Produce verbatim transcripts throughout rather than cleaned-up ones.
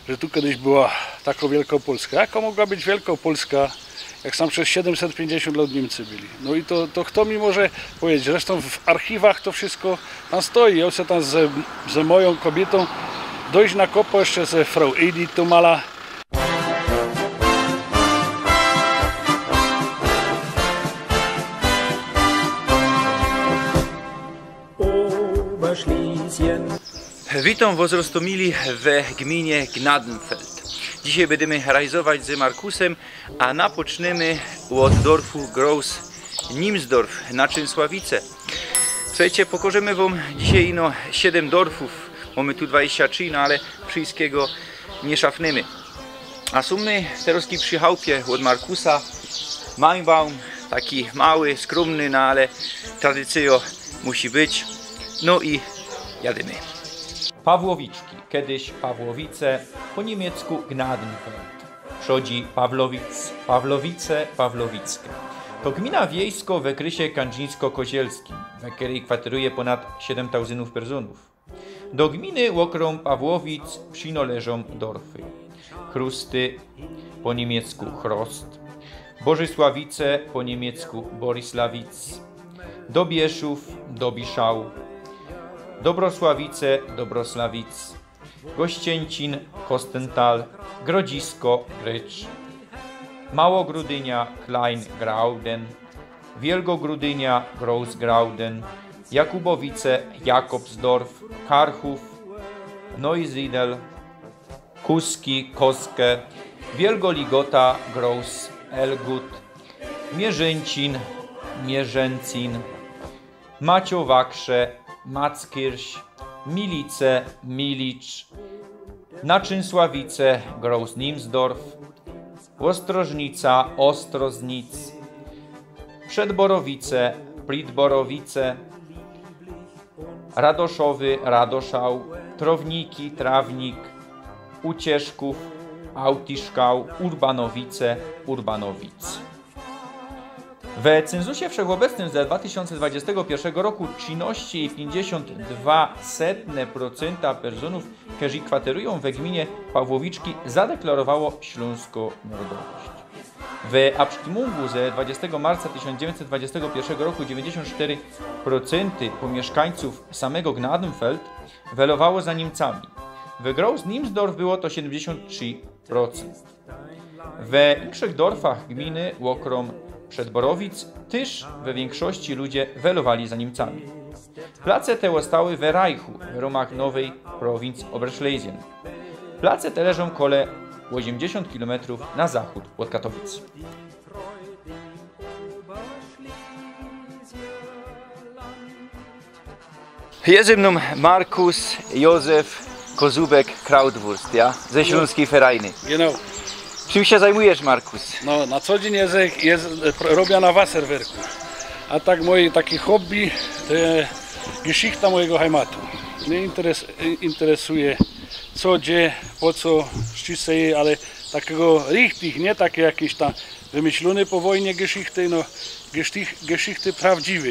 że tu kejsik była tako wielko Polska. Jako mogła być wielko Polska, jak sam przez siedymset piyńćdziesiōnt lot Niymcy byli? No i to, to fto mi może pedzieć? Zresztōm w archiwach to wszysko tam stoi. Jŏ se tam ze, ze mojōm kobiytōm dojś nakopoł, jeszcze ze frau Edith to mała. Witōm wŏs, roztōmili, we gmiynie Gnadenfeld. Dzisiej bydymy rajzować z Markusym, a napocznymy ôd dorfu Groß Niymsdorf na Czynysławice. Suchejcie, pokŏżymy wōm dzisiej ino siedym dorfōw. Mōmy tu dwadziścia trzi, no ale wszyskigo niy szafnymy. A sōm my terŏzki przi chałpie ôd Markusa. Maibaum, taki mały, skrōmny, no ale tradycyjŏ musi być. No i jadymy. Pawłowiczki, kejsik Pawłowice, po niymiecku Gnadenfeld. Przodzi Pawłowic, Pawłowice, Pawłowice. To gmina wiejsko w ôkrysie kandżińsko-kozielskim, w kerej kwateruje pōnad siedym tōnōw personōw. Do gminy ôkrōm Pawłowic przinŏleżōm dorfy Krusty, po niymiecku Chrost, Borzysławice, po niymiecku Borislawic, Dobieszōw, Dobiszau, Dobrosławice, Dobroslawic, Gościęcin, Kostenthal, Grodzisko, Grycz, Małogrudynia, Kleingrauden, Wielgogrudynia, Großgrauden, Jakubowice, Jakobsdorf, Karchōw, Neusiedl, Kuski, Koske, Wielgoligota, Groß Elgut, Mierzęcin, Mierzęcin, Maciowakrze, Mackirch, Milice, Milicz, Naczynsławice, Groß Niymsdorf, Ôstrożnica, Ostroznic, Przedborowice, Pridborowice, Radoszowy, Radoszau, Trowniki, Trawnik, Ucieszków, Autiszkau, Urbanowice, Urbanowic. We cynzusie wszechobecnym ze dwa tysiōnce dwudziestego piyrszego roku trzinŏście i piyńćdziesiōnt dwa setne procynta personōw, kerzy kwaterujōm we gminie Pawłowiczki, zadeklarowało ślōnskõ nŏrodowość. We Abstimmungу ze dwudziestego marca tysiōnc dziewiyńćset dwudziestego piyrszego roku dziewiyńćdziesiōnt sztyry procynty pōmiyszkańcōw samego Gnadenfeld welowało za Niymcami. We Groß Niymsdorf było to siedymdziesiōnt trzi procynt. We inkszych dorfach gminy, ôkrōm Przedborowic, tyż we wiynkszości ludzie welowali za Niymcami. Place te ôstały we Reichu, w rōmach nowyj prowincji Oberschlesien. Place te leżōm kole ôziymdziesiōnt kilometrōw na zachōd ôd Katowic. Je ze mnōm Markus Józef Kozubek-Krautwurst, ja? Ze Ślōnskij Ferajny. Genau. Czym sie zajmujesz, Markus? No, na co dziyń je, je, robiã na Wasserwerku. A tak moje takie hobby to je geszichta mojigo heimatu. Mie interes, interesuje, co, gdzie, po co, z czym se je, ale takigo richtig, niy takie jakeś tam wymyślōne po wojnie geszichty, no, geszichty, geszichty prawdziwe.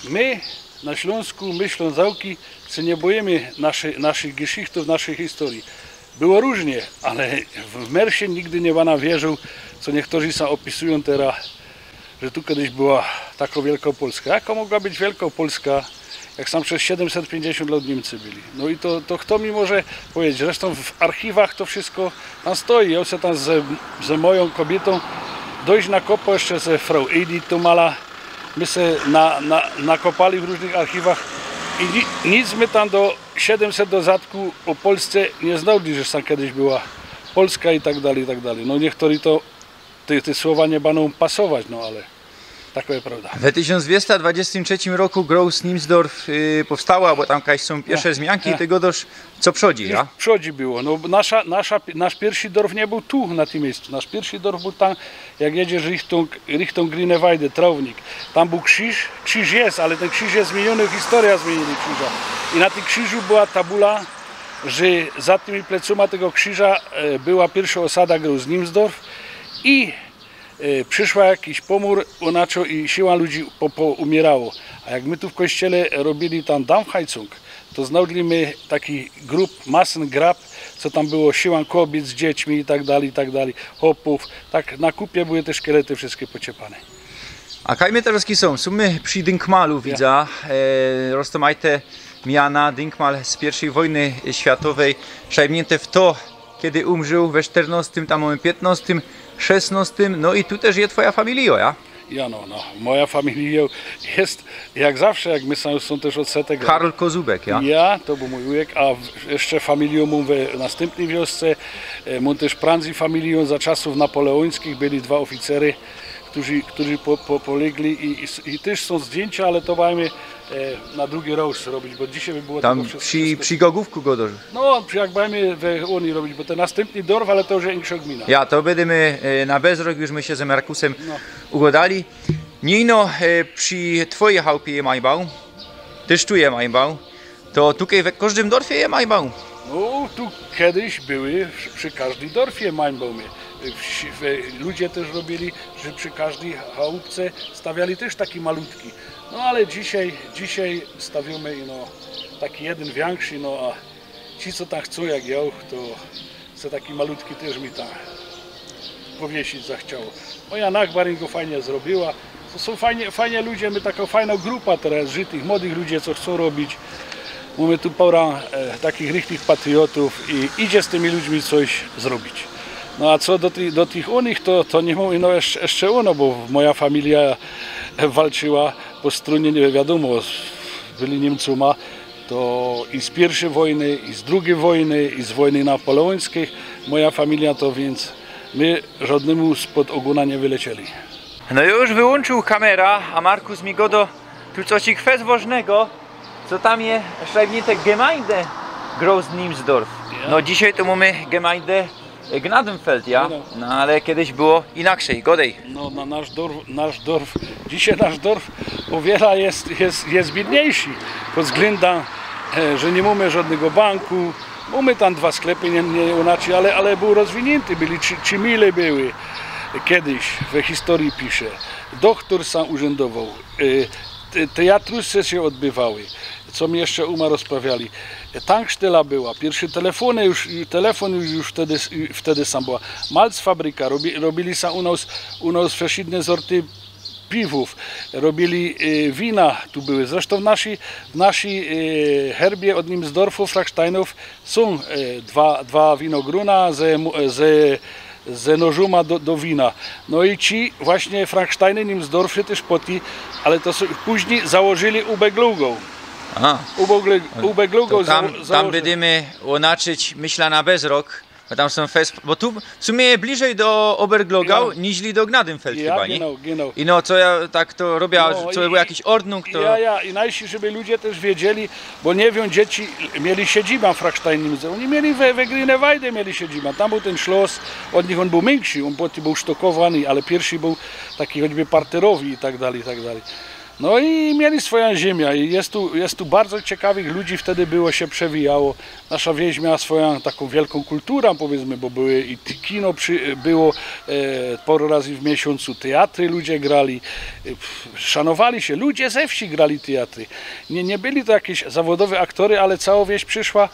My na Ślōnsku, my Ślōnzŏki, se niy bojymy naszych, naszych geszichtōw, naszych historyji. Było rōżnie, ale w Mersie nigdy niy bana wierził, co niyktorzy sam ôpisujōm teroz, że tu kejsik była tako wielko Polska. Jako mogła być wielko Polska, jak sam przez siedymset piyńćdziesiōnt lot Niymcy byli? No i to, to fto mi może pedzieć? Zresztōm w archiwach to wszysko tam stoi. Jŏ se tam ze, ze mojōm kobiytōm dojś nakopoł, jeszcze ze frau Edith to mała. My se na, na, nakopali w rōżnych archiwach i ni-, nic my tam do siedymset do zadku ô Polsce niy znŏdli, że sam kejsik była Polska i tak dalij, i tak dalij. No, niyktorzy to, te, te słowa niy bana pasować, no ale tako je prŏwda. We tysiōnc dwiesta dwadziestym trzecim roku Groß Niymsdorf, y, powstała, bo tam kajś sōm piyrsze zmianki, ty gŏdŏsz, co przodzi, ja? Przodzi było. No, nasza, nasza, nasz piyrszy dorf niy bōł tu, na tym miyjscu. Nasz piyrszy dorf bōł tam, jak jedziesz Richtung, Richtung Grünewalde, Trawnik. Tam bōł krziż. Krziż je, ale tyn krziż je zmiyniyny, historyjŏ zmiyniyny krziża. I na tym krziżu była tabula, że za tymi plecōma tego krziża, e, była piyrszŏ ôsada Groß Niymsdorf i e, prziszła jakiś pōmōr, ônaczo i siła ludzi po, poumiyrała. A jak my tu w kościele robili tam Dampfheizung, to znŏdli my taki grōb, Massengrab, Co tam było, siłã kobiet z dziećmi i tak dalej, i tak dalej, chopōw. Tak na kupie były te szkielety wszystkie pociepane. A kaj my terŏz sōm? Sōm my przi Dynkmalu, widza. E, roztōmajte miana, Dynkmal z piyrwszyj wojny światowej, szajbniynte w to, kedy umrził we sztyrnŏstym, tam mōmy piytnŏstym, szesnŏstym, no i tu tyż je twoja familijŏ, ja? Ja, no, no. Moja familijŏ je, jak zawsze, jak my sōm, sōm tyż ôd setek lŏt. Karol Kozubek, ja? Ja, to bōł mōj wujek, a w-, jeszcze familijŏ mōm we nastympnyj wiosce. E, mōm tyż prandzyj familijŏ, za czasōw napoleōńskich byli dwa ôficery, kerzy, kerzy po, po, polegli i, i, i tyż sōm zdjyncia, ale to bajmy e, na drugi rok zrobić, bo dzisiej by było Tam tego wszysk-, przi, wszysko przi Gogōwku godŏsz. No, przi, jak bajmy we Unii robić, bo to nastympny dorf, ale to już inkszŏ gmina. Ja, to bydymy, e, na bezrok już my sie z Markusym No. ugodali. Nijno, e, przi twojij chałpie je majbał. Tyż tu je majbał. To tukej we kożdym dorfie je majbał? No, tu kedyś były przi, przi kożdym dorfie majbałmy. Wsi-, we-, ludzie tyż robiyli, że przi kożdej chałupce stawiali tyż taki malutki. No ale dzisiej, dzisiej stawiymy, no, taki jedyn wiynkszi, no a ci, co tam chcōm, jak jŏ, to se taki malutki tyż mi tam powiesić zachciało. Moja nachbarin go fajnie zrobiyła. To sōm fajnie, fajnie ludzie, my takŏ fajnŏ grupa terŏz, że tych młodych ludzi, co chcōm robić. Mōmy tu pŏra, e, takich richtig patriotōw i idzie z tymi ludźmi coś zrobić. No a co do tych, do tych unych, to, to niy mōm, no jeszcze, jeszcze uno, bo moja familijŏ, e, walczyła po strōnie, niy wiadōmo, byli Niymcōma, to i z piyrwszyj wojny, i z drugij wojny, i z wojny napoleōńskij moja familijŏ, to wiync my żŏdnymu spod ôgōna niy wylecieli. No już wyłōnczōł kamera, a Markus mi godŏ tu coś kwest wożnego, co tam je szlajbniynte Gemeinde Groß-Niemsdorf. Ja. No dzisiej to mōmy Gemeinde Gnadenfeld, ja? Genau. No ale kedyś było inaczyj, godej. No, na nasz dorf, nasz dorf, dzisiej nasz dorf ô wiela je, je, je biydniejszy pod wzglyndã, e, że niy mōmy żŏdnego banku. Mōmy tam dwa sklepy, niy, niy inaczyj, ale, ale bōł rozwiniynty, byli trzy, trzy mile były kedyś, we historyji pisze. Dochtōr sam urzyndowoł, e, te-, tejatrusce sie ôdbywały. Co my jeszcze ōma rozprawiali? Tankstela była, piyrwsze telefōny już, telefōn już, już wtedy, wtedy sam była. Malcfabryka, robi-, robiyli sam u nŏs, u nŏs wszelkne zorty piwōw, robiyli, y, wina tu były. Zresztōm w naszyj, w naszyj, y, herbie ôd Niymsdorfu, Franksteinōw sōm, y, dwa, dwa winogrōna ze, ze ze nożōma do, do wina. No i ci właśnie Franksteiny, Niymsdorfy tyż poti, ale to so-, późnij założyli Ubeglugō. A. Ubegle-, Ubeglugō To tam, zało-, tam założyli. Bydymy łōnaczyć, myśla, na bezrok, bo tam sōm fest-, bo tu w sumie bliżyj do Oberglogau Ja. niźli do Gnadenfeld Ja, chyba, nie? genau, genau. I no, co ja tak to robiã, No co i, był jakiś ordnung, to ja, ja, i najsi, żeby ludzie tyż wiedzieli, Bo niy wiym, gdzie ci mieli siedzibã Franksteiny, ôni mieli we, we Grünewalde mieli siedzibã. Tam bōł tyn szlos, ôd nich ôn bōł miyńkszi, ôn potym bōł sztokowany, ale piyrwszy bōł taki choćby parterowy i tak dalij, i tak dalij. No i mieli swojã ziymiã i je tu, je tu bardzo ciekawych ludzi, wtedy było, sie przewijało. Nasza wieś miała swojã takōm wielkōm kulturã, powiydzmy, bo były i t-, kino przi-, było, e, pŏrã razy w miesiōncu, teatry ludzie grali, e, szanowali sie, ludzie ze wsi grali teatry. Niy, niy byli to jakeś zawodowe aktory, ale cało wieś prziszła,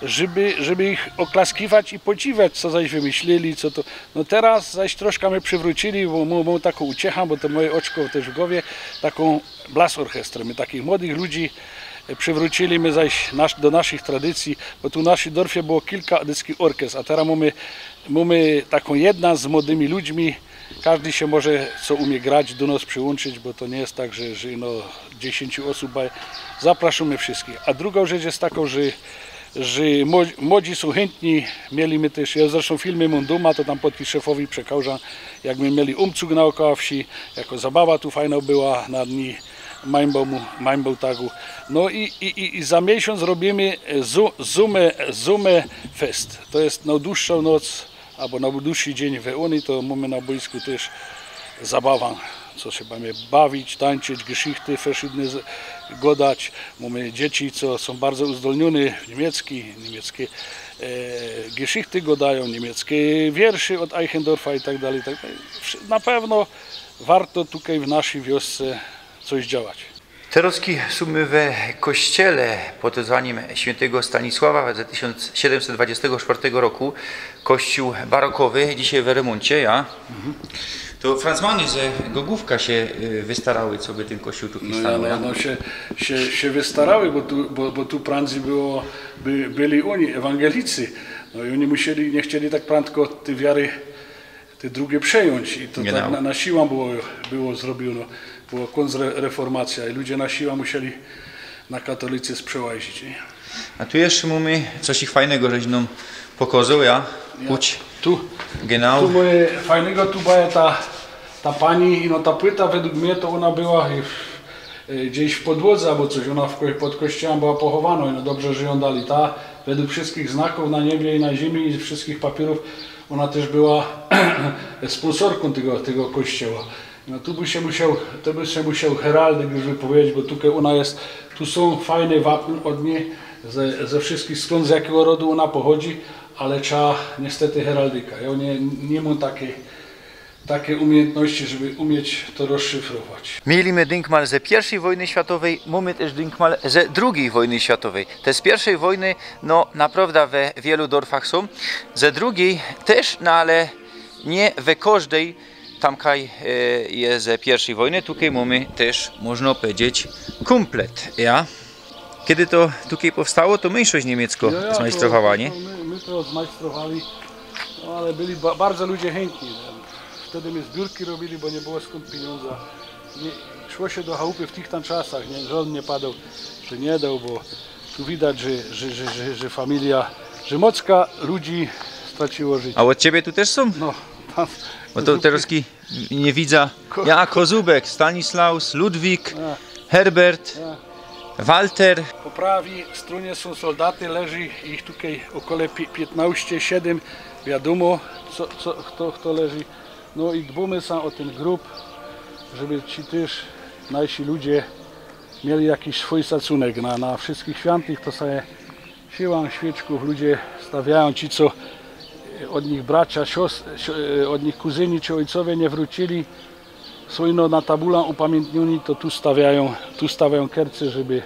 żeby, żeby ich ôklaskiwać i podziwiać, co zaś wymyślili, co to. No teroz zaś troszkã my przywrōcili, bo mōm, mōm takõ uciechã, bo to moje ôczko tyż w gowie, takõ blasorchestrã. My takich młodych ludzi, e, przywrōcili my zaś nasz, do naszych tradycyji, bo tu w naszym dorfie było kilka dyskich ôrkestr, a teroz mōmy, mōmy takõ jednã z młodymi ludźmi, Kożdy sie może, co umie grać, do nos przilōnczyć, bo to niy ma tak, że, że no dziesiyńciu ôsōb, ale zapraszōmy wszyskich. A drugõ rzecz je takõ, że, że mło-, młodzi sōm chyntni, mieli my tyż, jo zresztōm filmy mōm dōma, to tam potym szefowi przekŏżã, jak my mieli umcug naokoła wsi, jako zabawa tu fajnŏ była na dni Mańbałmu-, Mańbałtagu. No i, i, i, i za miesiōnc robiymy, e, zu-, Zōmō-, Zōmōfest. To je nŏdłuższŏ noc, abo nŏdłuższy dziyń we Unii, to mōmy na bojsku tyż zabawã, co sie mōmy bawić, tańczyć, geszichty wszelkne z-, gŏdać. Mōmy dzieci, co sōm bardzo uzdolniōne w niymiecki, niymieckie, e, geszichty gŏdajōm, niymieckie wiersze ôd Eichendorffa i tak dalij, tak dalij. Wsz-, na pewno warto tukej w naszyj wiosce coś działać. Terŏzki sōm my we kościele pod wezwanim świyntygo Stanisława ze tysiōnc siedymset dwudziestego czwartego roku. Kościōł barokowy, dzisiej we remōncie, ja. To Francmany ze Gogōwka sie, y, wystarały, coby tyn kościōł tu No, ja, stanoł, no, ja? no sie, sie, sie wystarały, bo tu, bo, bo tu prandzyj było, by, byli ôni, ewangelicy. No i ôni musieli, niy chcieli tak prandko tyj wiary, tyj drugiej przejōńć. I to Nie tak no. na, na siłã było, było zrobiōno. Było kōntrreformacja i ludzie na siłã musieli na katolicyzm przełazić, niy? A tu jeszcze mōmy coś ich fajnego, żeś nōm pokozoł, ja? Ja. Puść. Tu, Genau. tu moje fajnego, tu była ta, ta pani, i no ta płyta, według mie to ôna była, y, y, gdzieś w podłodze abo coś, ôna w ko-, pod kościołã była pochowanŏ, i no dobrze, że jōm dali. Ta, według wszystkich znakōw na niebie i na ziymi i wszystkich papiōrōw, ôna tyż była spōnsorkōm tego, tego kościoła. No tu by sie musioł, tu by sie musioł heraldyk już wypowiedzieć, bo tukej ôna je, tu sōm fajne wapna ôd nij, ze, ze wszystkich, skōnd, z jakigo rodu ôna pochodzi, ale trzeba niystety heraldyka. Jŏ niy, niy mōm takij, takij umiejyntności, żeby umieć to rozszyfrować. Mieli my dynkmal ze piyrwszyj wojny światowej, mōmy tyż dynkmal ze drugij wojny światowej. Te z piyrwszyj wojny, no, naprŏwdã we wielu dorfach sōm. Ze drugij tyż, no ale niy we kożdej. Tamkej, e, je ze piyrwszyj wojny, tukej mōmy tyż, możno powiedzieć, kumplet, ja? Kej to tukej powstało, to myńszość niymiecko Ja, ja, to, zmajstrowała, to, niy? to my, my to zmajstrowali, no, ale byli ba-, bardzo ludzie chyntni. Wtedy my zbiōrki robili, bo niy było skōnd piniōndza. Niy, szło sie do chałupy w tych tam czasach, niy? Żŏdyn niy padoł, że niy doł, bo tu widać, że, że, że, że, że familijŏ, że mocka ludzi straciło życie. A ôd ciebie tu tyż sōm? No, tam Bo to terŏzki niy widzã. Ko- Ja, Kozubek, Stanislaus, Ludwik, A. Herbert, A. Walter. Po prawi strōnie sōm soldaty, leży ich tukej ôkole pi-, piytnŏście, siedym, wiadōmo, co, co, chto, chto leży. No i dbōmy sam ô tyn grōb, żeby ci tyż nasi ludzie mieli jakiś swōj szacunek. Na, na Wszystkich Świyntych to se siłã świyczkōw ludzie stawiajōm, ci, co, e, ôd nich bracia, sios-, sio-, e, ôd nich kuzyni czy ôjcowie niy wrōcili, sōm, no, na tabula upamiyntniōni, to tu stawiajōm, tu stawiajōm kercy, żeby,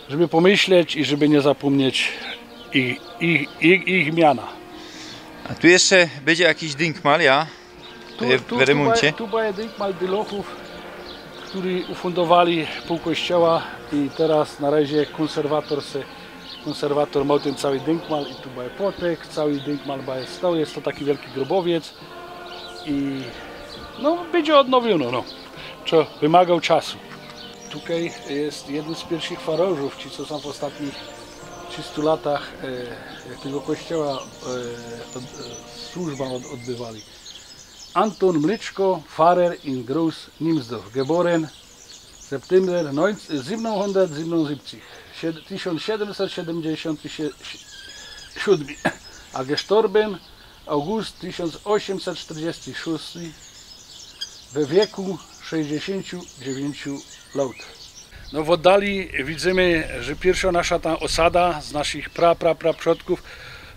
żeby pōmyśleć i żeby niy zapōmnieć ich, ich, ich, ich miana. A tu jeszcze bydzie jakiś dynkmal, ja? Tu, E, tu, w tu remōncie? baj-, tu baje dynkmal dylochōw, kerzy ufōndowali pōł kościoła i teroz na razie kōnserwator se, kōnserwator mŏ tyn cały dynkmal i tu baje płotek, cały dynkmal baje stoł, je to taki wielki grobowiec i, no, bydzie ôdnowiōno, no. Co wymagŏ czasu. Tukej je jedyn z piyrwszych farŏrzōw, ci, co sōm w ôstatnich trzistu latach, e, jak tego kościoła, e, ôd-, e, służba ôd-, ôdbywali. Anton Mleczko, Pfarrer in Groß Niemsdorf, geboren September neunzehn, siebzehnhundertsiebenundsiebzig, sied-, tysiōnc siedymset siedymdziesiōnt sie-, sie-, siōdmy, a gestorben August tysiōnc ôziymset sztyrdziestego szōstego we wieku sześćdziesiōntu dziewiyńciu lŏt. No, w ôddali widzymy, że piyrwszŏ nasza ta ôsada z naszych pra, pra, pra przodkōw,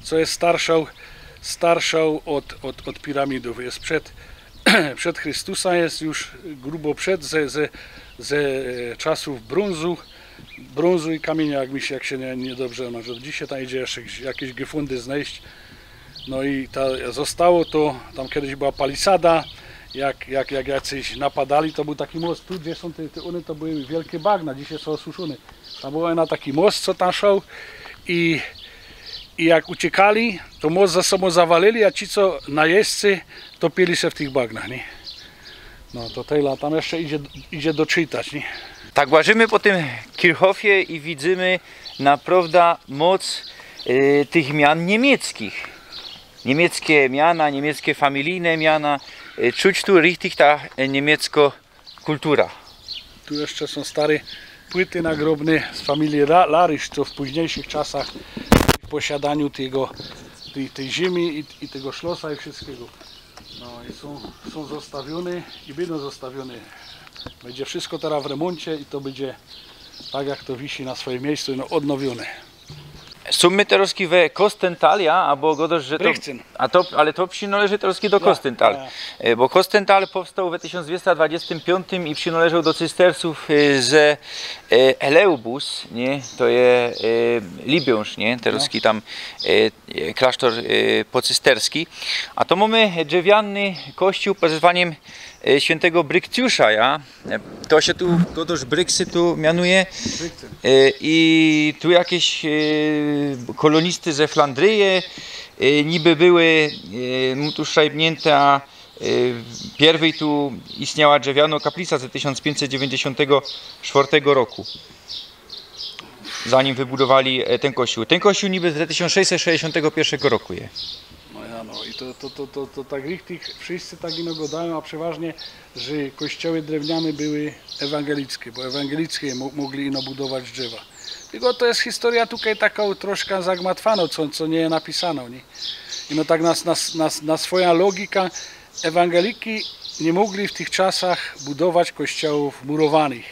co je starszŏ, starszŏ ôd, ôd, ôd piramidōw. Je przed, przed Chrystusa, je już grubo przed, ze, ze, ze, e, czasōw brōnzu, brōnzu i kamiynia, jak mi sie, jak sie niy, niy dobrze, no, że dzisiej tam idzie jeszcze jakeś, jakeś gefōndy znejś. No i ta, zostało to, tam kedyś była palisada, jak, jak, jak jacyś napadali, to bōł taki most, tu gdzie sōm te, te urny, to były wielkie bagna, dzisiej sōm ôsuszōne. Tam bōł na taki most, co tam szoł i, i jak uciekali, to most za sobōm zawalili, a ci, co najeźdźcy, topiyli sie w tych bagnach, niy? No to tyle, tam jeszcze idzie, idzie doczytać, niy? Tak, łażymy po tym Kirchhofie i widzymy naprŏwdã moc, y, tych mian niymiecczich. Niymieckie miana, niymieckie familijne miana, y, czuć tu richtig ta, y, niymieckŏ kultura. Tu jeszcze sōm stare płyty nagrobne z familije Ra-, Larysz, co w pōźniejszych czasach w posiadaniu tego, tyj, tyj ziymi i, i tego szlosa i wszystkigo. No i sōm, sōm zostawiōne i bydōm zostawiōne. Bydzie wszystko teroz w remōncie i to bydzie tak, jak to wisi na swojim miyjscu, no, ôdnowiōne. Sōm my terŏzki we Köstenthal, ja? Abo gŏdŏsz, że to... Brychcyn. A to, ale to przinŏleży terŏzki do... Ja, Köstenthal. Ja. E, bo Köstenthal powstoł we tysiōnc dwiesta dwadziestym piōntym i przinŏleżoł do cystersōw, e, ze, e, Heleubus, niy? To je, e, Libiōnż, niy? Terŏzki tam, e, e, klasztor, e, pocysterski. A to mōmy drzewiany kościōł pod wezwaniym, e, świyntego Brykcjusza, ja? E, to sie tu, to tyż Bryksy tu mianuje. E, i tu jakeś, e, kolōnisty ze Flandryje, e, niby były, e, mu tu szajbniynte, a, e, piyrwyj tu istniała drzewianŏ kaplica ze tysiōnc piyńćset dziewiyńćdziesiōntego sztwŏrtego roku. Zanim wybudowali, e, tyn kościōł. Tyn kościōł niby ze tysiōnc sześćset sześćdziesiōntego piyrszego roku je. No ja, no i to, to, to, to, to tak richtig wszyscy tak ino gŏdajōm, a przeważnie, że kościoły drewniane były ewangelickie, bo ewangelickie mo-, mogli ino budować drzewa. Tylko to je historyjŏ tukej takŏ troszkã zagmatwanŏ, co, co niy je napisanŏ, niy? I no tak na, na, na, na swojã logikã ewangeliki niy mogli w tych czasach budować kościołōw murowanych.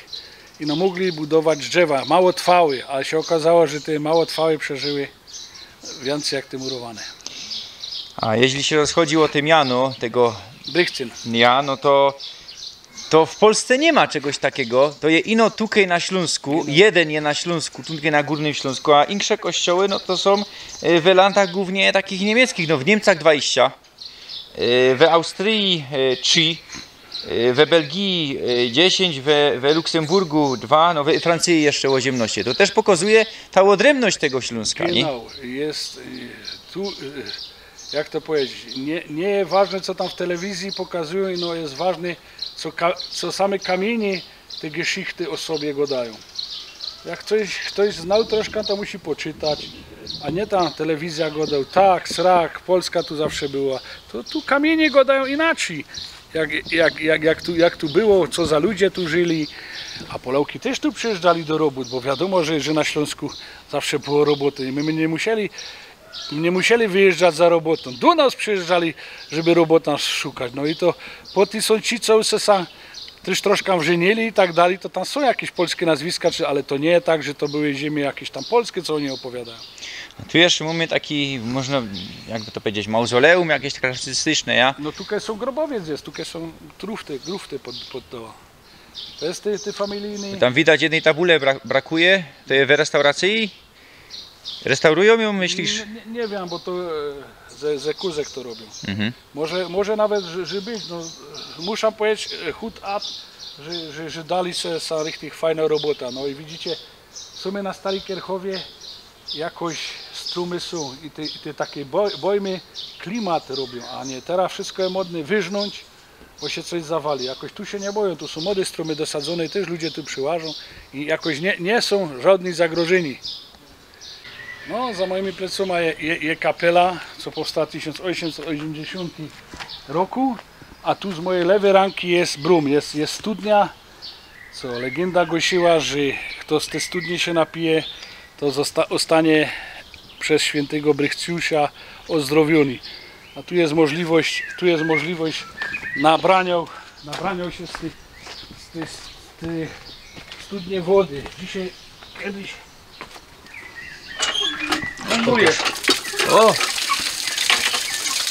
I no mogli budować drzewa, mało trwałe, ale sie ôkŏzało, że te mało trwałe przeżyły wiyncyj jak te murowane. A jeźli sie rozchodzi ô te miano tego... Brychcyn. Ja, no to, to w Polsce niy ma czegoś takigo. To je ino tukej na Ślōnsku, jedyn je na Ślōnsku, tukej na Gōrnym Ślōnsku, a insze kościoły, no to sōm, e, we landach głōwnie takich niymiecczych, no w Niymcach dwadziścia, e, we Austryje, e, trzi, e, we Belgije, e, dziesiyńć, we, we Luksemburgu dwa, no we Francyje jeszcze ôziymnŏście. To tyż pokŏzuje ta ôdrymność tego Ślōnska, niy? Genau, je, e, tu, e, jak to pedzieć, niy, niy ważne, co tam w telewizji pokazujōm, no je ważne, co ka-, co same kamiynie te geszichty ô sobie gŏdajōm. Jak ftoś, ftoś znŏ troszkã, to musi poczytać, a niy ta telewizja gŏdŏ tak, srak, Polska tu zawsze była. To tu kamiynie gŏdajōm inaczyj. Jak, jak, jak, jak tu, jak tu było, co za ludzie tu żyli. A Polŏki tyż tu przijyżdżali do robōt, bo wiadōmo, że, że na Ślōnsku zawsze było roboty i my, my niy musieli, niy musieli wyjyżdżać za robotōm. Do nŏs przijyżdżali, żeby robotã szukać. No i to potym sōm ci, co se sa tyż troszkã wżynyli i tak dalij, to tam sōm jakeś polske nazwiska, czy, ale to niy tak, że to były ziymie jakeś tam polske, co ôni ôpowiadajōm. A tu jeszcze mōmy taki, można, jakby to pedzieć, mauzoleum jakeś takie artystyczne, ja? No tukej sōm grobowiec je, tukej sōm grufty, grufty pod, pod to. To je ty, ty familijny. Tam widać, jednyj tabule bra-, brakuje, to je we restauracyji? Restaurujōm jōm, myślisz? Niy, niy, niy wiym, bo to, e, ze, ze kuzek to robiōm. Mhm. Może, może nawet, że, że być, no, muszã pedzieć, e, hut ab, że, że, że dali se, se richtig fajnõ robotã. No i widzicie, w sumie na Starej Kierchowie jakoś strōmy sōm i te, i te takie boj-, bojmy klimat robiōm, a niy, terŏz wszysko je modne wyrznōńć, bo sie coś zawali. Jakoś tu sie niy bojōm, tu sōm młode strōmy dosadzōne, tyż ludzie tu prziłażōm i jakoś niy, niy sōm żŏdne zagrożynie. No, za mojimi plecōma je, je, je kapela, co powstała tysiōnc ôziymset ôziymdziesiōnty roku, a tu z mojij lewyj rynki je brōm, je, je studnia, co legynda głosyła, że fto z tyj studnie sie napije, to zosta-, ôstanie bez świyntego Brychcjusza ôzdrowiōny. A tu je możliwość, tu je możliwość nabraniŏ, nabraniŏ sie z tyj, z tyj, z tyj studnie wody. Dzisiej, kedyś... Pōmpuję. O!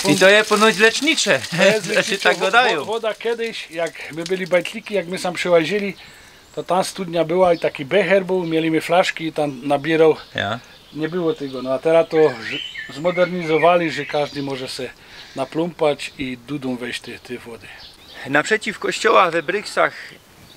I to je ponoć lecznicze. To je lecznicze. Znaczy, tak gŏdajōm. Wo-, wo-, woda kedyś, jak my byli bajtliki, jak my sam przełazyli, to tam studnia była i taki becher bōł, mieli my flaszki i tam nabiyrŏł. Ja. Niy było tego, no a terŏz to z-, zmodernizowali, że kŏżdy może se naplōmpać i dodōm wejś tyj, tyj wody. Naprzeciw kościoła we Bryksach,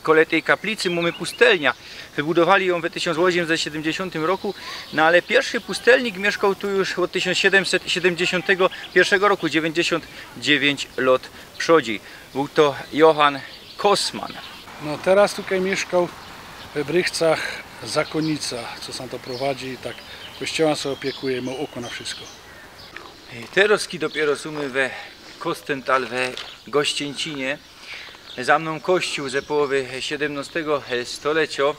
kole tyj kaplicy, mōmy pustelnia. Wybudowali jōm we tysiōnc ôziymset siedymdziesiōntym roku, no ale piyrszy pustelnik miyszkoł tu już ôd tysiōnc siedymset siedymdziesiōntego piyrszego roku, dziewiyńćdziesiōnt dziewiyńć lŏt przodzi. Bōł to Johann Kossmann. No, terŏz tukej miyszkŏ we Brychcach zakōnica, co sam to prowadzi i tak kościołã se ôpiykuje, mŏ ôko na wszysko. Terŏzki dopiyro sōm my we Köstenthal, we gościyncinie. Za mnōm kościōł ze połowy siedymnŏstego stoleciŏ.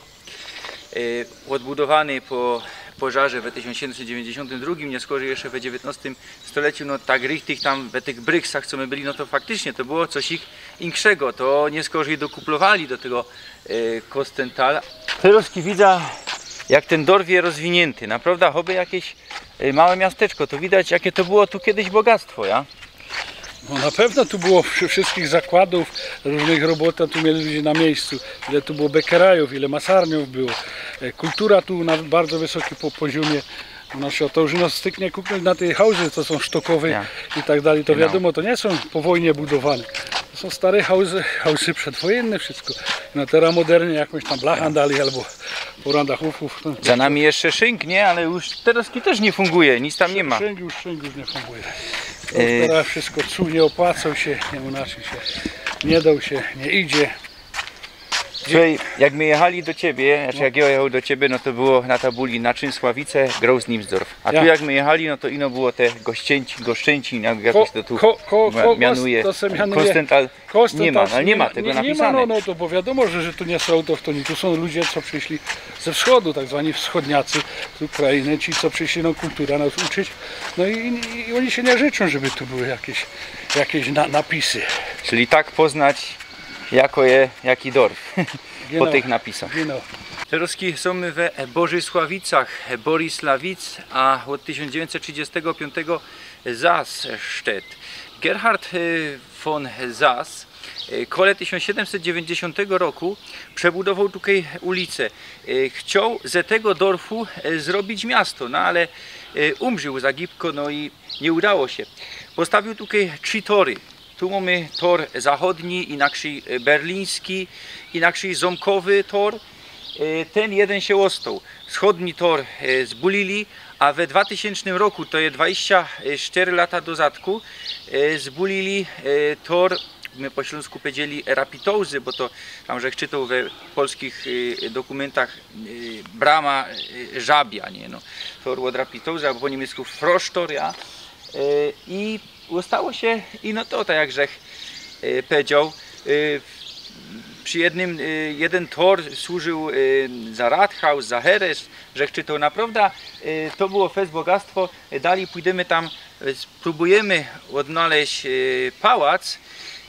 E, ôdbudowany po pożarze we tysiōnc siedymset dziewiyńćdziesiōntym drugim, niy skorzij jeszcze we dziewiyntnŏstym stoleciu, no tak richtig tam we tych Bryksach, co my byli, no to faktycznie to było coś ich inkszego, to niy skorzij dokuplowali do tego, e, Köstenthal. Terŏzki widza, Jak tyn dorf je rozwiniynty, naprŏwda, choby jakeś y, małe miasteczko, to widać, jake to było tu kiedyś bogactwo, ja? No na pewno tu było wszy- wszystkich zakładów, różnych robota tu mieli ludzie na miejscu. Ile tu było bekerajów, ile masarniów było. E, Kultura tu na bardzo wysokim po- poziomie. U nas się to już no styknie kupmy na te hałzy, co są sztokowe Ja. i tak dalej. To Genau. Wiadomo, to nie są po wojnie budowane. To są stare hałzy, hałzy przedwojenne wszystko. No teraz modernie jakąś tam blachę dali albo porą dachówków. No. Za nami jeszcze szynk, nie? Ale już teraz też nie funguje, nic tam nie ma. Szynk już, szynk już nie funguje. E. Teraz wszystko cud nie opłacał się, nie unaczył się, nie dał się, nie idzie. Słuchaj, jak my jechali do ciebie, znaczy jak ja jechał do ciebie, no to było na tabuli Naczynsławice, Großniemsdorf. A Ja. Tu jak my jechali, no to ino było te gościńci, gościńci, jak jakoś to tu ko- ko- mia- ko- mianuje. To się mianuje. Kostental. Kostental Nie ma, ale nie ma nie- tego nie, nie napisane. Ma, no, no to bo wiadomo, że, że tu nie są autochtoni, tu są ludzie, co przyszli ze wschodu, tak zwani wschodniacy z Ukrainy, ci co przyszli no, kulturę nas uczyć. No i, i, i oni się nie życzą, żeby tu były jakieś, jakieś na, napisy. Czyli tak poznać, jako je, jaki dorf. Po Genau. Tych napisach. Genau. Terŏzki sōm my we Borzysławicach, Borisławic, a ôd tysiōnc dziewięćset trzydziestego piątego Zasstedt. Gerhard e, von Sass e, kole tysiōnc siedymset dziewięćdziesiątego roku przebudowoł tukej ulice. E, Chcioł ze tego dorfu e, zrobić miasto, no ale e, umrził za gibko, no i nie udało się. Postawił tukej trzi tory. Tu mōmy tor zachodni, inakszyj e, berliński, inakszyj zōmkowy tor. E, Tyn jedyn sie ôstoł. Wschodni tor e, zbulili, a we dwa tysiōncznym roku, to je dwadzieścia sztyry lata do zadku, e, zbulili e, tor, my po ślōnsku powiedzieli rapitowzy, bo to tam żech czytoł we polskich e, dokumyntach e, brama e, żabia, nie no. Tor ôd rapitowzy, abo po niymiecku Froschtor, ja. E, I ôstało sie, i no to tak jak żech e, powiedzioł, e, przi jednym e, jedyn tor służył e, za Rathaus, za Heres, żech czytoł naprŏwda, e, to było fest bogactwo. E, Dalij pōjdymy tam, e, sprōbujymy ôdnaleźć e, pałac.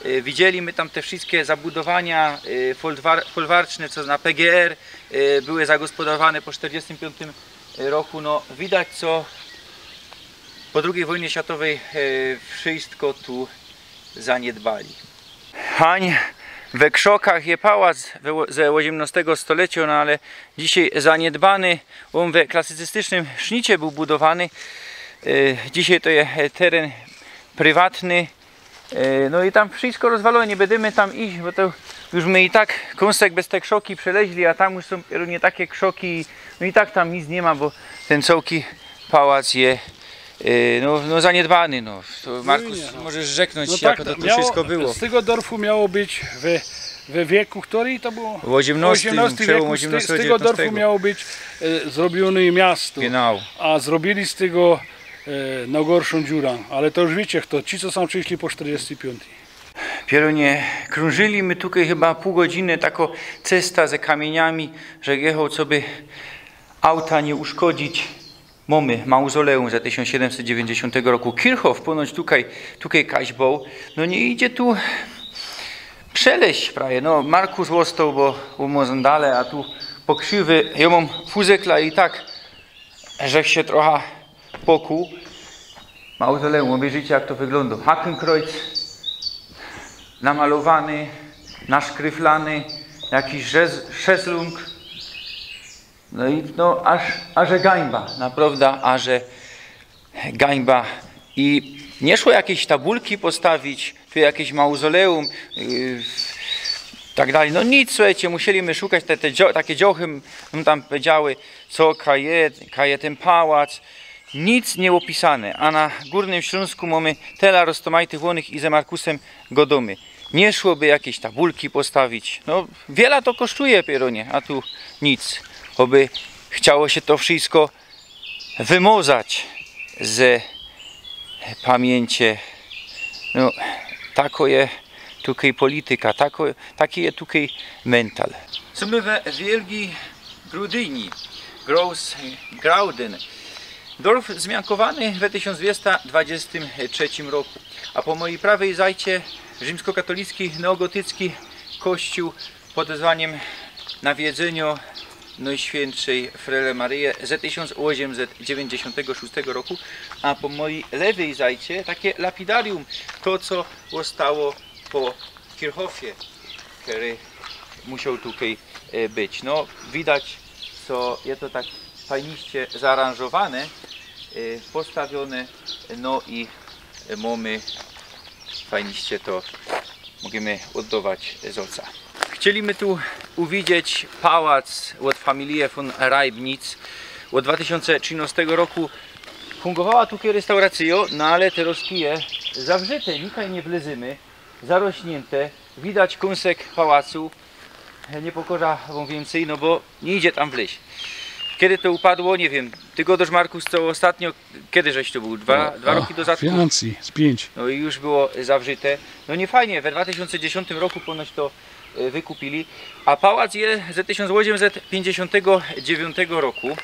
E, Widzieli my tam te wszyjske zabudowania e, folwar- folwarczne, co na P G R e, były zagospodarowane po sztyrdziestym piōntym roku. No widać, co po drugij wojnie światowej e, wszyjsko tu zaniedbali. Hań, we Krzokach je pałac we, ze ôziymnŏstego stolecjo, no ale dzisiej zaniedbany. Ôn we klasycystycznym sznicie bōł budowany. E, Dzisiej to je e, teren prywatny. E, No i tam wszyjsko rozwalōne, niy bydymy tam iś, bo to już my i tak kōnsek bez te krzoki przeleźli, a tam już sōm nie take krzoki, no i tak tam nic niy ma, bo tyn cołki pałac je e, no, no zaniedbany. No. To Markus, nie, no. Możesz rzeknōńć, No jak tak, to tu miało- wszyjsko było. Z tego dorfu miało być we, we wieku, który to było? W ôziymnŏstym, ôziymnostym przełōm wieku, z, te- z ôziymnostego, tego dorfu dziewiętnostego. Miało być e, zrobiōne miasto, Genau. A zrobili z tego e, najgorszą dziurę. Ale to już wiycie, to ci, co sōm przyszli po sztyrdziestym piōntym. Pierōnie, krōnżyli my tukej chyba pōł godziny, tako cesta ze kamiyniami, że jechoł, coby auta niy uszkodzić. Mōmy mauzoleum ze tysiōnc siedymset dziewięćdziesiątego roku. Kirchhof ponoć tukej, tukej kaś boł. No niy idzie tu przeleźć prawie. No, Markus ôstoł, bo ôn mŏ zandale, a tu pokrzywy. Jo mōm fuzekla i tak żech sie trocha pokōł. Mauzoleum, ôbejrzyjcie, jak to wyglōndŏ. Hakenkreuz namalowany, naszkryflany, jakiś szez- szezlōng. No i no, aż, aże gańba, naprŏwda, aże gańba. I niy szło jakeś tabulki postawić, tu jakeś mauzoleum, yy, tak dalij. No nic, suchejcie, musieli my szukać, te, te dzio- take dziochy, no tam powiedziały, co kaj je, kaj je tyn pałac. Nic niy ôpisane, a na Gōrnym Ślōnsku mōmy tela roztōmajtych łōnych i ze Markusym godōmy. Niy szłoby jakeś tabulki postawić. No, wiela to kosztuje, pierōnie, a tu nic. Ôby chciało sie to wszyjsko wymazać ze pamiyńcie. No, tako je tukej polityka, tako, taki je tukej mental. Sōm my we Wielgij Grudyni, Großgrauden. Dorf zmiankowany we tysiōnc dwiesta dwadzieścia trzecim roku, a po mojij prawej zajcie rzimskokatolicki, neogotycki kościōł pod wezwaniym Nawiedzynio Nojświyntszej Frele Maryje ze tysiōnc ôziymset dziewiyńćdziesiōntego szōstego roku, a po mojij lewyj zajcie takie lapidarium, to co ôstało po Kirchhoffie, kery musioł tukej e, być. No, widać, co je to tak fajniście zaaranżowane, e, postawione, no i e, mōmy fajniście to, możymy ôddować z ôca. Chcieli my tu uwidzieć pałac ôd familije von Reibnitz. Ôd dwa tysiōnce trzynostego roku fungowała tukej restauracyjo, no ale terŏz je zawrzyte, nikaj niy wlezymy, zarośniynte, widać kōnsek pałacu. Niy pokoża wōm wiyncyj, no bo niy idzie tam wlyź. Kedy to upadło, niy wiym. Ty gŏdŏsz, Markus, co ôstatnio, kedy żeś tu bōł? Dwa, dwa roki do zadku. Wiyncyj, z piyńć. No i już było zawrzyte. No niy fajnie, we dwa tysiōnce dziesiōntym roku ponoć to e, wykupili. A pałac je ze tysiōnc ôziymset piyńćdziesiōntego dziewiōntego roku.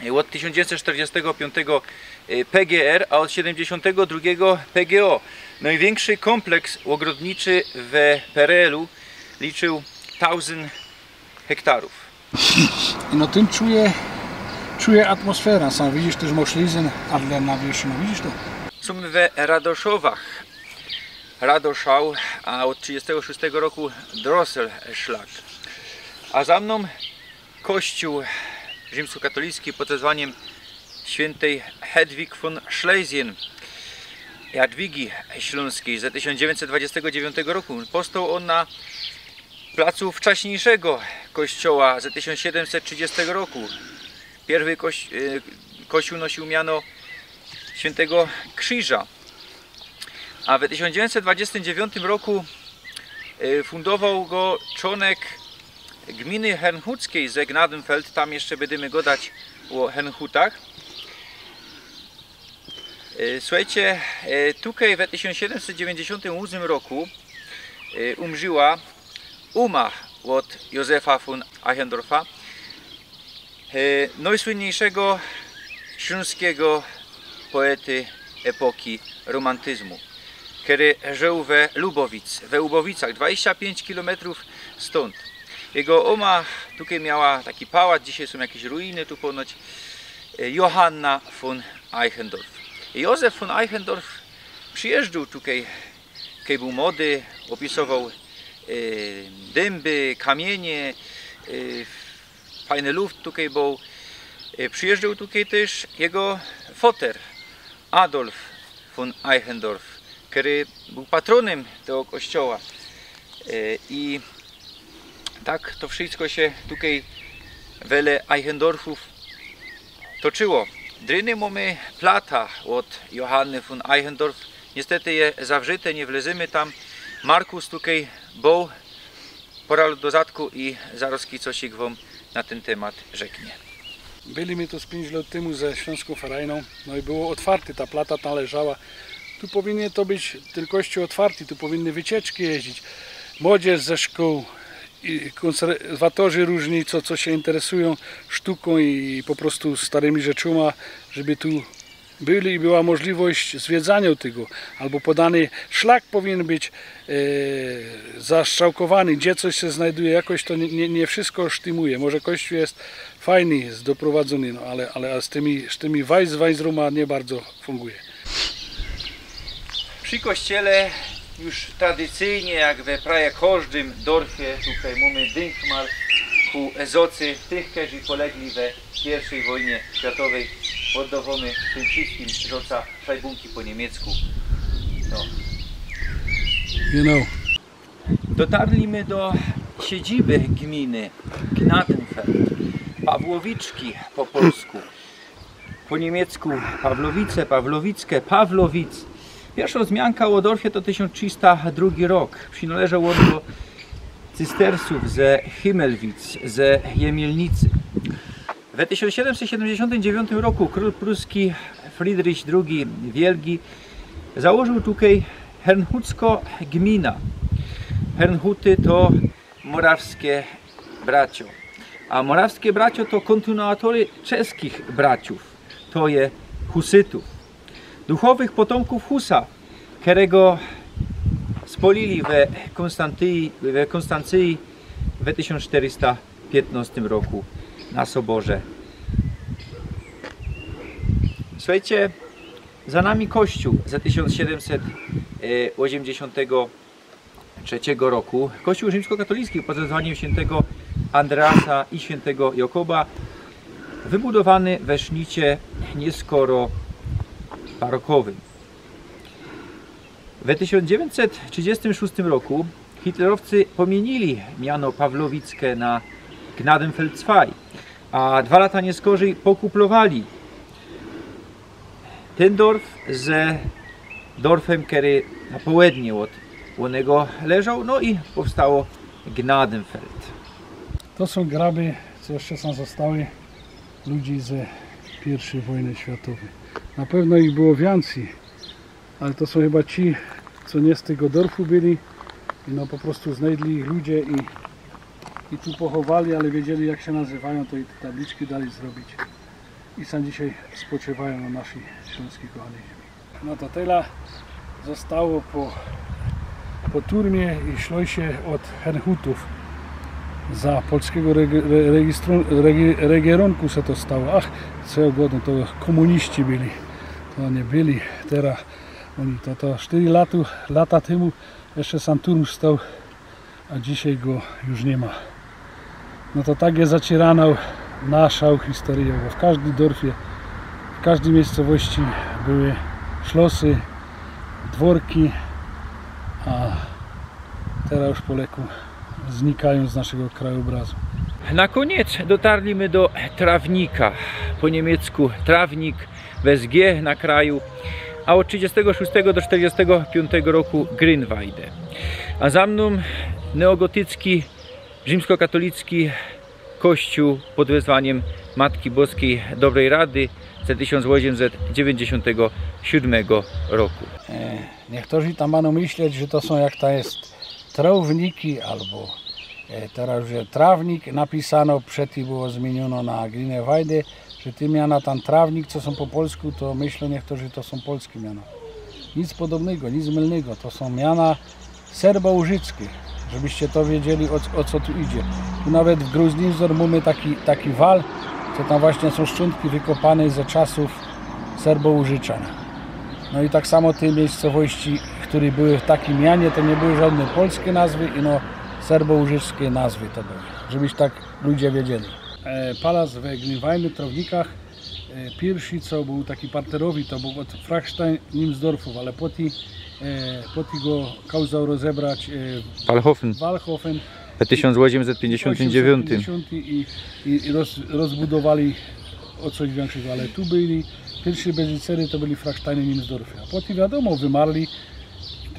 E, ôd tysiōnc dziewiyńćset sztyrdziestego piyōntego e, P G R, a ôd siedymdziesiōntego drugigo P G O. Nojwiynkszy kōmpleks ôgrodniczy we P R L-u liczył tōłzōnd hektarōw. I no tym czuje, czuje atmosfera. Sam widzisz, tyż mosz lizyn, Adler na wiyrszynōm. Widzisz to? Sōm we Radoszowach. Radoszau, a ôd trzidziestego szōstego roku Drosselschlag. A za mnōm kościōł rzimskokatolicki pod wezwaniym świyntej Hedwig von Schlesien, Jadwigi Ślōnskij, ze tysiōnc dziewiyńćset dwudziestego dziewiōntego roku. Postoł ôn na placu wczaśniyjszego kościoła ze tysiōnc siedymset trzidziestego roku. Piyrwy koś-, e, kościōł nosiōł miano świyntego Krziża. A we tysiōnc dziewiyńćset dwudziestym dziewiōntym roku e, fundowoł go czōnek gminy herrnhuckiej ze Gnadenfeld. Tam jeszcze bydymy gŏdać ô Herrnhutach. E, suchejcie, e, tukej we tysiōnc siedymset dziewiyńćdziesiōntym ôsmym roku e, umrziła ōma ôd Józefa von Eichendorffa, e, nojsłynniejszego ślōnskigo poety epoki romantyzmu, kery żōł we Lubowic, we Łubowicach, dwadzieścia pięć kilometrów stąd. Jego ōma tukej miała taki pałac, dzisiej sōm jakeś ruiny tu ponoć, e, Johanna von Eichendorff. Józef von Eichendorff przijyżdżōł tukej, kej bōł młody, ôpisowoł, e, dymby, kamiynie, e, fajny luft tukej bōł. E, przijyżdżoł tukej tyż jego foter, Adolf von Eichendorff, kery bōł patronym tego kościoła. E, i tak to wszysko sie tukej wele Eichendorffōw toczyło. Dryny mōmy plata ôd Johanny von Eichendorff. Niystety je zawrzyte, niy wlezymy tam. Markus tukej bōł pora lot do zadku i zarŏzki coś wōm na tyn tymat rzeknie. Byli my tu z piyńć lŏt tymu ze Ślōnskōm Ferajnōm, no i było ôtwarte, ta plata tam leżała. Tu powinien to być, tyn kościōł ôtwarty, tu powinny wycieczki jeździć. Młodzież ze szkōł, i kōnserwatorzi rōżni, co, co sie interesujōm sztukōm i po prostu starymi rzeczōma, żeby tu byli i była możliwość zwiedzaniŏ tego, abo podany szlak powinien być, e, zastrzałkowany, gdzie coś sie znajduje, jakoś to niy, niy, niy wszysko sztymuje. Może kościół je fajny, je doprowadzōny, no ale, ale a z tymi, z tymi Weiss-, Weissrōma niy bardzo funguje. Przi kościele już tradycyjnie, jak we prawie kożdym dorfie, tukej mōmy dynkmal ku zŏcy tych, kerzy polegli we piyrwszej wojnie światowej. Ôddŏwōmy tym wszyskim z ôca szajbōnki po niymiecku. No. Genau. Dotarli my do siedziby gminy, Gnadenfeld, Pawłowiczki po polsku. Po niymiecku Pawłowice, Pawłowicke, Pawłowic. Piyrwszŏ wzmianka ô dorfie to tysiōnc trzista drugi rok. Przinŏleżoł ôn do cystersōw ze Himmelwitz, ze Jemielnicy. We tysiōnc siedymset siedymdziesiōntym dziewiōntym roku krōl pruski Friedrich drugi Wielgi założōł tukej herrnhucko gmina. Herrnhuty to morawske bracio. A morawske bracio to kōntynuatory czeskich braciōw, to je husytōw. Duchowych potōmkōw Husa, kerego spolili we Kōnstancyji, we Kōnstancyji we tysiōnc sztyrysta piytnŏstym roku. na soborze. Słuchejcie, za nami kościół ze tysiōnc siedymset ôziymdziesiōntego trzeciego roku. Kościół rzymskokatolicki pod wezwaniym świętego Andreasa i świętego Jakuba, wybudowany we sznicie nieskoro barokowym. We tysiōnc dziewiyńćset trzidziestym szōstym roku hitlerowcy pōmiynyli miano Pawłowickie na Gnadenfeld dwa, a dwa lata nieskorzyj pokuplowali tyn dorf ze dorfym, kery na połednie ôd, ôd niego leżoł, no i powstało Gnadenfeld. To sōm graby, co jeszcze sōm zostały ludzi ze piyrwszyj wojny światowyj. Na pewno ich było wiyncyj, ale to sōm chyba ci, co niy z tego dorfu byli i no po prostu znajdli ich ludzie i, i tu pochowali, ale wiedzieli, jak sie nazywajōm, to i te tabliczki dali zrobić. I sōm dzisiej spoczywajōm na naszyj ślōnskij kochanej ziymi. No to tela. Zostało po, po turmie i szło sie ôd Herrnhutōw. Za polskigo regi-, re-, registru-, regi-, regierōnku se to stało. Ach, co jŏ gŏdōm, to kōmuniści byli. To niy byli. Terŏz ôni to, to sztyry latu, lata tymu jeszcze sam turm stoł, a dzisiej go już niy ma. No to tak je zacierano naszŏ historyjŏ, bo w kŏżdym dorfie, w kŏżdij miyjscowości były szlosy, dworki, a terŏz już po leku znikajōm z naszego krajobrazu. Na kōniec dotarli my do Trawnika, po niymiecku Trawnik, bez G na kraju, a ôd trzidziestego szōstego do sztyrdziestego piyntego roku Grünwalde. A za mnōm neogotycki, rzimskokatolicki kościōł pod wezwaniym Matki Boskij Dobryj Rady ze tysiōnc ôziymset dziewiyńćdziesiōntego siōdmego roku. E, niyktorzy tam mano myśleć, że to sōm, jak to je, Trowniki albo, e, terŏz, że Trawnik napisano, przetym było zmiyniono na Grünwalde, że te miana tam Trawnik, co sōm po polsku, to myślōm niyktorzy, to sōm polske miana. Nic podobnego, nic mylnego, to sōm miana serbołużyckie, żebyście to wiedzieli, ô, ô co tu idzie. Tu nawet w Großniesdorf mōmy taki, taki wal, co tam właśnie sōm szczątki wykopane ze czasōw Serbołużyczan. No i tak samo te miyjscowości, kere były w takim mianie, to niy były żŏdne polske nazwy, ino serbołużyckie nazwy to były, żebyś tak ludzie wiedzieli. E, palac we Grünwalde, Trownikach, e, piyrwszy, co bōł taki parterowy, to bōł ôd Frachstein-Nimsdorfōw, ale potym, e, potym go kŏzał rozebrać, e, Walchhofen. Walchhofen. We tysiōnc ôziymset piyńćdziesiōntym dziewiōntym. Ôziymset piyńćdziesiōnty i, i, i roz-, rozbudowali ô coś wiynkszego, ale tu byli, piyrwszy beziceri to byli Frachsteiny-Nimsdorfy, a potym wiadōmo, wymarli,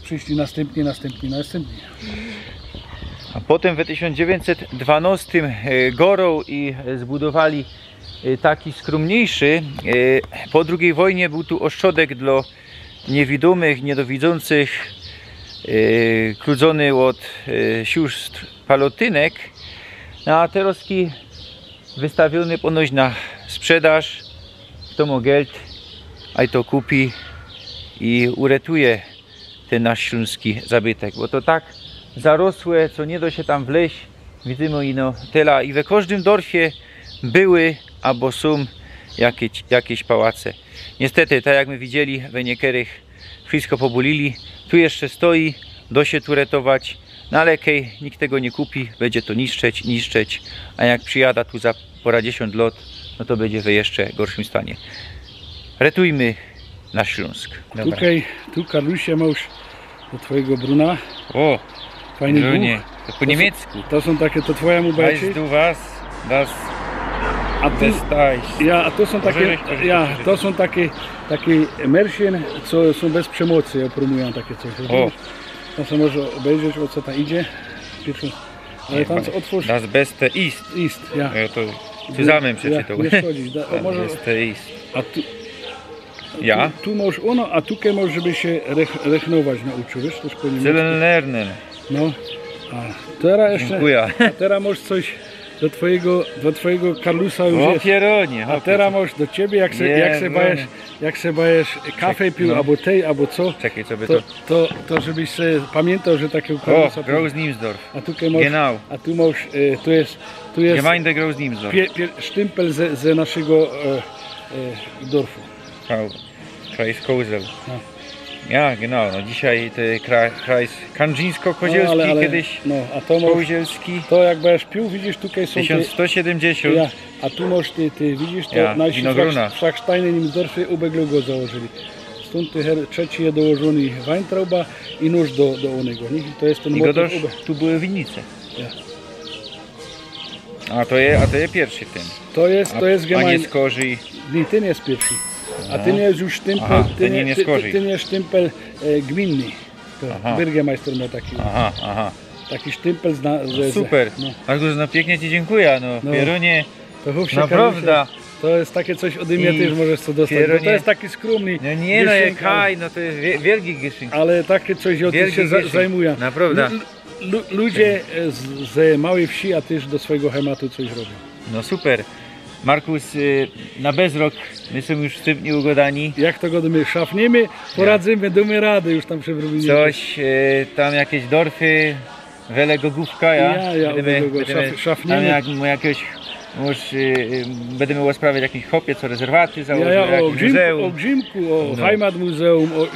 prziszli nastympni, nastympni, nastympni. A potym we tysiōnc dziewiyńćset dwanŏstym, e, gŏrōł i, e, zbudowali, e, taki skrōmniyjszy. E, po drugij wojnie bōł tu ôstrzodek dlŏ niywidōmych, niydowidzących, e, kludzōny ôd, e, siōstr Palotynek. No a terŏzki wystawiōny ponoć na sprzedaż. Fto mŏ geld, ôj to kupi i uretuje tyn nasz ślōnski zabytek, bo to tak zarosłe, co niy dŏ sie tam wlezś. Widzymy ino tela i we kŏżdym dorfie były abo sōm jakeś, jakeś pałace. Niystety, tak jak my widzieli, we niykerych wszysko pobulili. Tu jeszcze stoi, dŏ sie tu retować. No ale kej nikt tego niy kupi, bydzie to niszczeć, niszczeć. A jak przijada tu za pŏra dziesiōnt lŏt, no to bydzie we jeszcze gorszym stanie. Retujmy nasz Ślōnsk. Dobra. Tukej, tu, Karlusie, mŏsz do twojego Bruna. Ô, fajny Brunie, buch. To po niymiecku. To sōm take, to twoja mu bajki. Weißt du was? Das, a tu, ja, a to sōm take, ja, to sōm take, take Märchen, co sōm bez przemocy, jŏ prōmujã take coś. Ô. Tam se możesz ôbejrzeć, ô co tam idzie. Piyrwszy, ale tam co ôtwōrz. Das Beste ist. Ist, ja. Ja to zusammen przeczytōł. Niy szkodzi. Das Beste ist. A tu, ja? Tu, tu mŏsz ôno, a tukej mŏsz, żeby sie rech-, rechnować nauczył, wiysz, coś po niymiecku. Zählen lernen. No. A terŏz jeszcze, a terŏz mŏsz coś, Do twojego, do twojego Karlusa już O jest. pieronie, A chłopie, teraz co- możesz do ciebie, jak se, jak se Jezu. bajesz, jak se bajesz kafe Czekaj, pił, no. Albo tej, albo co, Czekaj, co by to, to... to, to żebyś sobie pamiętał, że takiego O, Karlusa... Groß Niemsdorf. A tutaj masz, Genau. A tu masz, e, tu jest, tu jest Gemeinde Groß Niemsdorf. pie, pie, sztympel ze, ze naszego e, e, dorfu. Kau- Kreis Kozel. No. Ja, genau. No, dzisiaj te kra, Kreis Kandrzyńsko-Kozielski, No, ale, ale, kiedyś no, a to masz, Kozielski. To jak będziesz pił, widzisz, tutaj są te... Tysiąc sto siedemdziesiąt. Ja, a tu masz ty, ty widzisz, to Ja, nasi winogrona. Szlach-, Szlachsteine Niemsdorfie u Beglugo założyli. Stąd ty her, trzeci je dołożony Weintrauba i nóż do, do onego, nie? I to jest ten I motyw gadasz, u Be- tu były winnice. Ja. A to je, a to je pierwszy ten. To jest, A, to jest a nie Gemeinde. Skorzij. Nie, ten jest pierwszy. A Aha. ten jest już sztympel, Aha, ten, ten je- nie ty- Skorzij. Ten jest sztympel e, gminny. To Aha. Bürgermeister miał taki, Aha, aha. taki sztympel zna, ze, ze, Super. No. Markus, no pięknie ci dziękuję, no. No. Pieronie, To chłop się Naprawdę. Karlusia- To jest takie coś ode mnie I też możesz co dostać, bo pieronie- to jest taki skromny. no nie no, Gieszynk, kaj, no to jest wie- wielki Gieszynk. Ale takie coś ja Wielki się za, Gieszynk. Zajmuję. Naprawdę. Lu- lu- Ludzie e, z, z małej wsi, a też do swojego hematu coś robią. No super. Markus, y, na bezrok my są już wstępnie ugadani. Jak to godamy, szafniemy, poradzimy, damy radę, już tam przewróbimy. Coś, y, tam jakieś dorfy, Wele Gogówka, ja? Ja, ja, Będziemy, Gogówka, będziemy szaf- szafniemy. Tam jak, mu jakieś, może, y, y, będziemy rozprawiać jakimś chopie, co rezerwaty Ja, założył, ja, o jakieś Grzimku, muzeum. O Grzimku, o No. Heimatmuseum, o,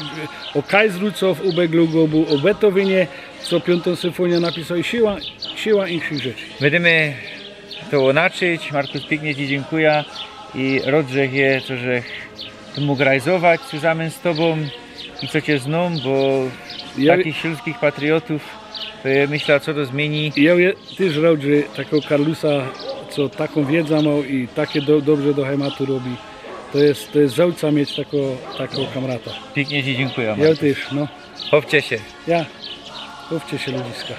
o Kajzrucow, u Beglugo był, o Beethovenie, co piątą symfonię napisał i siła, siła innych rzeczy. Będziemy to łączyć. Markus, pięknie ci dziękuję i rod, że je, co, że to mógł realizować razem z tobą i co cię znam, bo Ja- takich śląskich patriotów, to je, myślę, co to zmieni. I ja je- też rad, że takiego Karlusa, co taką wiedzę ma i takie do, dobrze do hematu robi, to jest, to jest żałca mieć takiego, takiego kamrata. Pięknie ci dziękuję, Ja Markus. Też, no. Chowcie się. Ja. Chowcie się, ludziska.